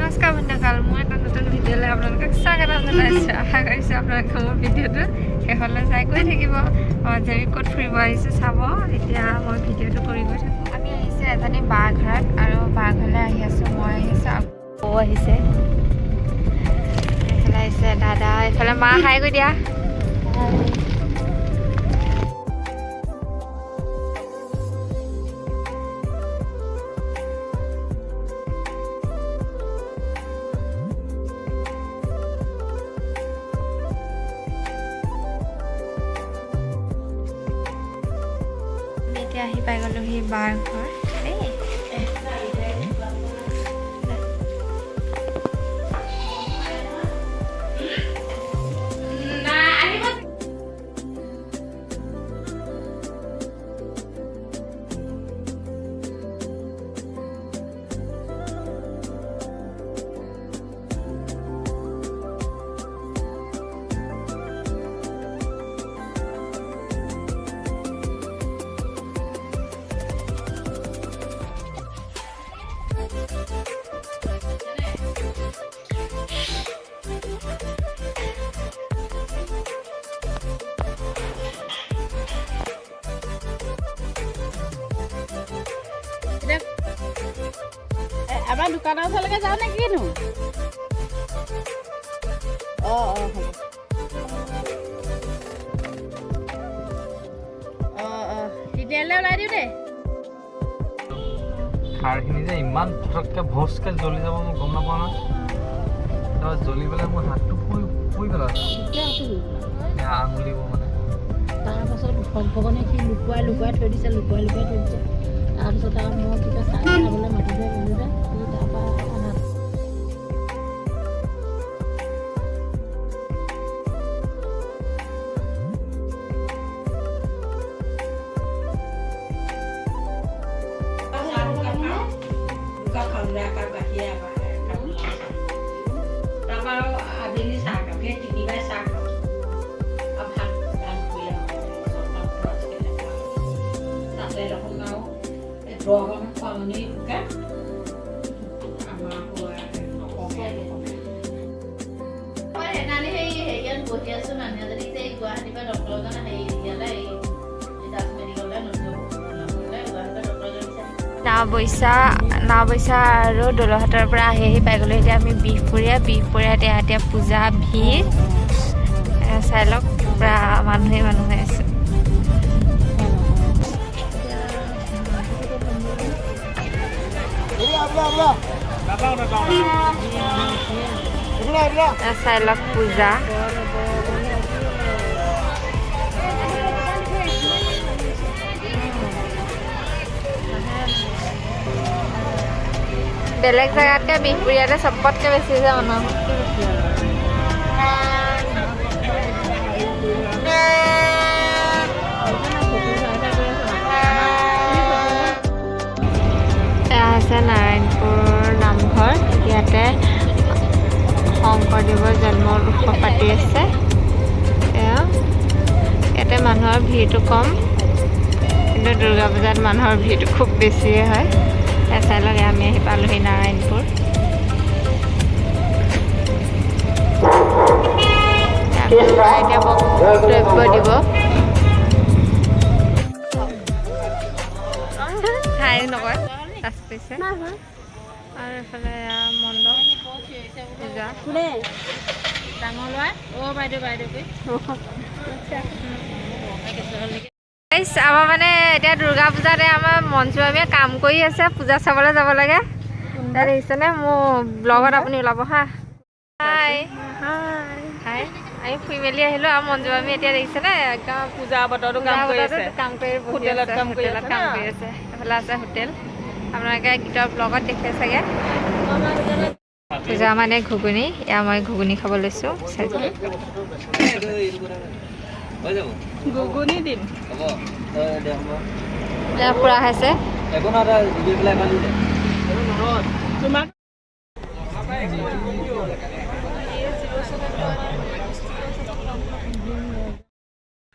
নমস্কাৰ বন্ধুসকল, মই এটা নতুন ভিডিঅ'লৈ আপোনালোকক স্বাগতম জনাইছোঁ। আশা কৰিছোঁ আপোনালোকে মোৰ ভিডিঅ'টো শেষলৈ চাই গৈ থাকিব। যে আমি ক'ত ফুৰিব আহিছোঁ চাব। এতিয়া মই ভিডিঅ'টো কৰি গৈ থাকোঁ। আমি আহিছোঁ এজনী বা ঘৰত আৰু বা ঘৰলৈ আহি আছোঁ। মই আহিছোঁ, বৌ আহিছে, এইফালে আহিছে দাদা, এইফালে মা। হাই কৰি দিয়া। আমি এতিয়া আহি পাই গ'লোহি বাৰ ঘৰ দেই। আমাৰ দোকানৰ ওচৰলৈকে যাওঁ নে কিনো? অঁ, হ'ব। অঁ, তেতিয়াহ'লে ওলাই দিওঁ দেই। খাৰখিনি যে ইমান ফটককৈ ভচকৈ জ্বলি যাব, মই গম নাপাওঁ নহয়। তাৰপৰা জ্বলি পেলাই মোৰ হাতটো পুৰি পুৰি পেলালে, আঙুলিবোৰ মানে। তাৰপাছত ভগৱানে সি লুকুৱাই লুকুৱাই থৈ দিছে, লুকুৱাই লুকুৱাই থৈ দিছে। তাৰপিছত আৰু মই কিবা চাহ খাবলৈ মাতিবলৈ গ'লো যে সি তাৰপৰা হাত দুকাপ খাওঁ, একাপ গাখীৰ, একাপ। তাৰপৰা আৰু আবেলি চাহ খাওঁ, সেই তিনিবাৰ চাহ খাওঁ। আৰু ভাত ভাত কৰিলে জলপান খোৱা আজিকালি। তাতে দেখোন আৰু এই দহমান খোৱা শুকান আমাৰ অসমীয়া। মই সেইদিনাখনি সেই হেৰিয়াত বহি আছো, মানুহ এজনী যে এই গুৱাহাটীৰ পৰা ডক্টৰ এজন হেৰি ইয়ালৈ, এই দাস মেডিকেললৈ, নতুন গুৱাহাটীৰ পৰা ডক্টৰ এজন আহিছে। নাওবৈচা, নাওবৈচা আৰু দলহাটৰ পৰা আহি আহি পাই গ'লোঁ এতিয়া আমি বিহপুৰীয়া। বিহপুৰীয়াত এয়া এতিয়া পূজা ভিৰ। চাই লওক, পূৰা মানুহে মানুহ হৈ আছে। এয়া চাই লওক পূজা। বেলেগ জেগাতকৈ বিহপুৰীয়াতে চবতকৈ বেছি হৈছে মানুহ। এয়া হৈছে নাৰায়ণপুৰ নামঘৰ। ইয়াতে শংকৰদেৱৰ জন্ম উৎসৱ পাতি আছে। এয়া ইয়াতে মানুহৰ ভিৰটো কম, কিন্তু দুৰ্গা পূজাত মানুহৰ ভিৰটো খুব বেছিয়ে হয়। এয়া চাই লওক, আমি আহি পালোহি নাৰায়ণপুৰ। এতিয়া বক্তব্য দিব। হাই নকয়, লাজ পাইছে। আৰু এইফালে এয়া মণ্ডপ পূজা। কোনে? ডাঙৰ ল'ৰা অ' বাইদেউ বাইদেউ। Guys, আমাৰ মানে এতিয়া দুৰ্গা পূজাতে আমাৰ মঞ্জু আমিয়ে কাম কৰি আছে, পূজা চাবলৈ যাব লাগে। তাত দেখিছেনে মোৰ ব্লগত আপুনি ওলাব। হা, হাই হাই। আমি ফুৰি মেলি আহিলোঁ আৰু মঞ্জু আমি এতিয়া দেখিছেনে একদম পূজা বতৰতো পূজা কাম কৰি বতৰতো আছে। কাম কৰি বহি হোটেলত আছে, কাম কৰি হোটেলত আছে কাম ন? কৰি আছে। এইফালে আছে হোটেল, আপোনালোকে গীতৰ ব্লগত দেখে চাগে। পূজা মানে ঘুগুনি। এয়া মই ঘুগুনি খাব লৈছোঁ, চাই যাওক। হৈ যাব। ঘুগুনি দিম। হ'ব, তই দে, হ'ব। এয়া পুৰা হৈছে। একো নহয়, তই দি পেলাই এবাৰ দি দে। তোমাক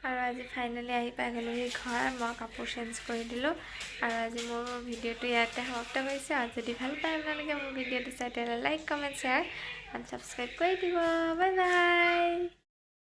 আৰু আজি ফাইনেলি আহি পাই গ'লোহি ঘৰ। মই কাপোৰ চেঞ্জ কৰি দিলোঁ আৰু আজি মোৰ ভিডিঅ'টো ইয়াতে সমাপ্ত কৰিছোঁ। আৰু যদি ভাল পায় আপোনালোকে মোৰ ভিডিঅ'টো চাই, তেতিয়াহ'লে লাইক, কমেণ্ট, শ্বেয়াৰ আৰু ছাবস্ক্ৰাইব কৰি দিব। Bye bye.